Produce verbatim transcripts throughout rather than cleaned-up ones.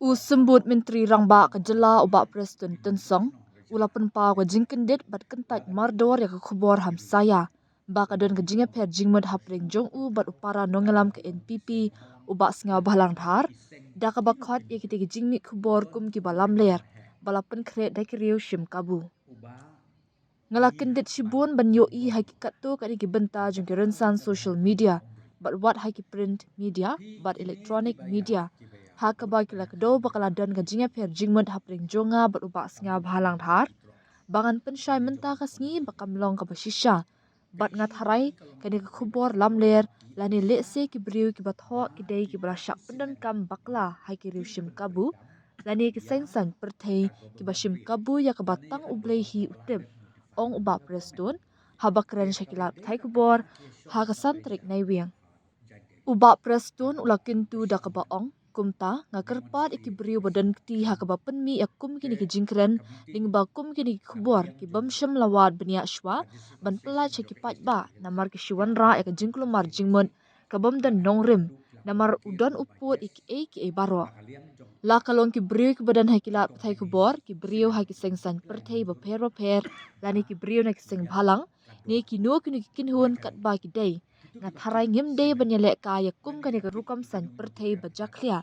U Symbud Myntri Rangbah ka jylla u Bah Prestone Tynsong u la pynpaw ka jingkyndit bad kyntait mardor ïa ka khubor ha Messiah ba ka don ka jingïapher jingmut hapdeng jong u bad u para nongïalam ka N P P u Bah Sniawbhalang Dhar, da kaba khot ïa kita ki jingmih khubor kum kiba lamler ba la pynkhreh da ki riew shim kabu. Nga la kyndit shibun ban ïohi ha ki katto katne ki bynta jong ki rynsan social media bad wat ha ki print media bad electronic media ha kaba ki la kdew ba ka la don ka jingïapher jingmut hapdeng jong nga bad u Bah Sniawbhalang Dhar, ba ngan pynshai mynta ka sngi ba kam long kaba shisha. Bad nga tharai kane ka khubor lamler, lane lehse ki briew kiba thoh ki dei kiba la shah pyndonkam bakla ha ki riew shim kabu lane ki seng saiñ pyrthei kiba shim kabu ïa kaba tang U Blei hi u tip, ong u Bah Prestone haba kren sha ki lad pathai khubor ha ka san tarik Naiwieng. U Bah Prestone u la kyntu da kaba ong, kumta nga kyrpad ïa ki briew ba don kti ha kaba pynmih ïa kum kine ki jingkren lyngba kum kine ki khubor ki bym shym la wad bniah shuwa ban pyllait sha ki paidbah namar ki shu wanrah ïa ka jingkulmar jingmut ka bym don nongrim namar u don u pud ïa kiei kiei baroh. La ka long ki briew kiba don ha ki lad pathai khubor, ki briew ha ki seng saiñ pyrthei bapher bapher lane ki briew na ki seng bhalang ne kino kino ki kynhun katba ki dei, nga tharai ngim dei ban ïaleh kai ïa kum kane ka rukom saiñ pyrthei ba jakhlia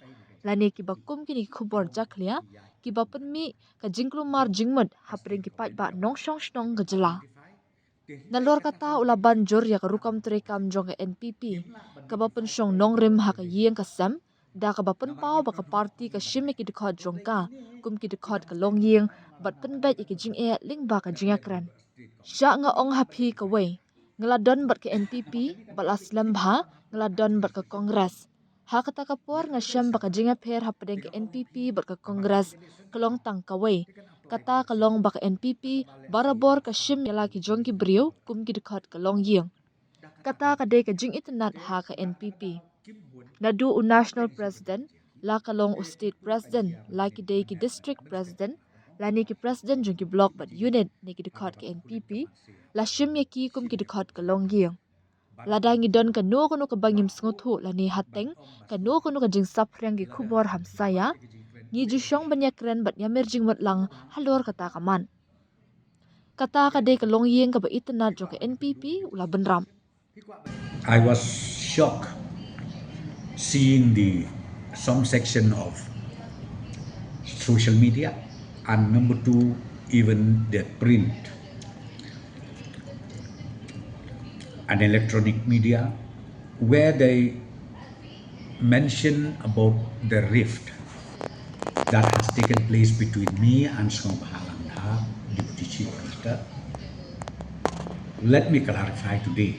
lane kiba kum kine ki khubor jakhlia kiba pynmih ka jingkulmar jingmut hapdeng ki paidbah nongshong shnong ka jylla. Nalor kata u la ban jur ïa ka rukom treikam jong ka N P P kaba pynshong nongrim ha ka ïing ka sem, da kaba pynpaw ba ka party ka shim ïa ki dkhot jong ka kum ki dkhot ka longïing bad pynbeit ïa ki jingeh lyngba ka jingïakren. Sha nga ong ha phi kawei, nga la don bad ka N P P, bad la slem bha nga la don bad ka Congress. Ha kata ka por nga shem ba ka jingïapher hapdeng ka N P P bad ka Congress ka long tang kawei. Kata ka long ba ka N P P barabor ka shim ïa la ki jong ki briew kum ki dkhot ka longïing. Kata ka dei ka jingitynnad ha ka N P P. Naduh u National President, la ka long u State President, la ki dei ki District President lane ki President jong ki Block bad Unit ne ki dkhot ka N P P, la shim ïa ki kum ki dkhot ka longïing. Lada ngi don kano kano kaba ngim sngewthuh lane hateng kano kano ka jingsaphriang ki khubor ha Messiah, ngi ju shong ban ïakren bad ïamir jingmut lang halor kata ka mat. Kata ka dei ka longïing kaba itynnad jong ka N P P, u la bynrap. I was shocked seeing the some section of social media and number two, even the print and electronic media where they mention about the rift that has taken place between me and Sniawbhalang Dhar, Deputy Chief Minister. Let me clarify today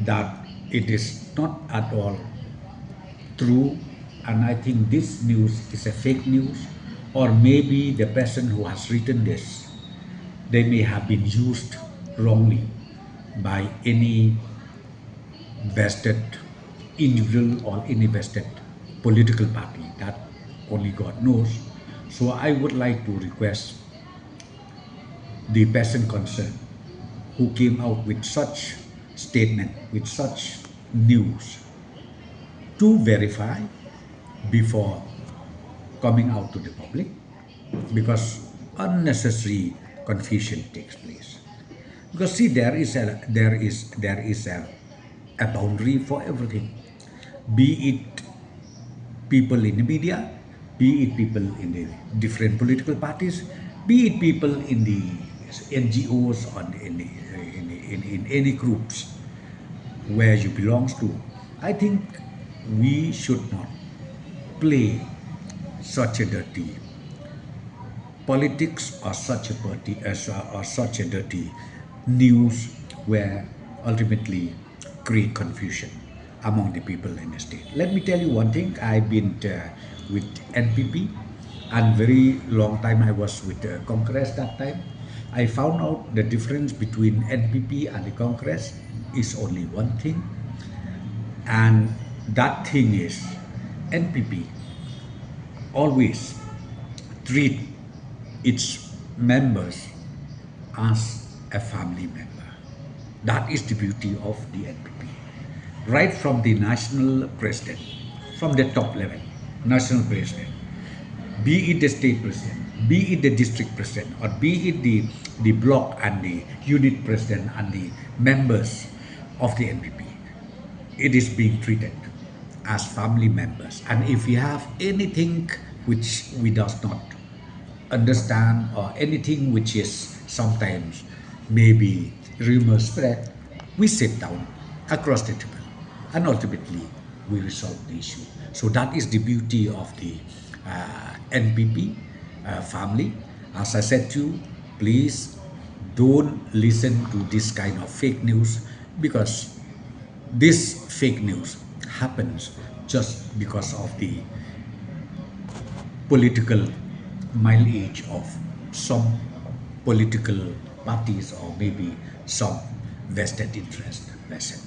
that it is not at all true, and I think this news is a fake news, or maybe the person who has written this, they may have been used wrongly by any vested individual or any vested political party. That only God knows. So I would like to request the person concerned who came out with such statement, with such news, to verify before coming out to the public, because unnecessary confusion takes place. Because see, there is a there is there is a, a boundary for everything, be it people in the media, be it people in the different political parties, be it people in the N G Os or in, the, in, the, in, in any groups where you belong to. I think we should not play such a dirty politics or such a party as or such a dirty news where ultimately create confusion among the people in the state. Let me tell you one thing. I've been uh, with N P P and very long time I was with uh, Congress that time. I found out the difference between N P P and the Congress is only one thing, and that thing is N P P always treat its members as a family member. That is the beauty of the N P P. Right from the national president, from the top level, national president, be it the state president, be it the district president, or be it the, the block and the unit president and the members of the N P P, it is being treated as family members. And if we have anything which we does not understand or anything which is sometimes maybe rumor spread, we sit down across the table and ultimately we resolve the issue. So that is the beauty of the uh, N P P uh, family. As I said to you, please don't listen to this kind of fake news, because this fake news happens just because of the political mileage of some political parties or maybe some vested interest. That's it.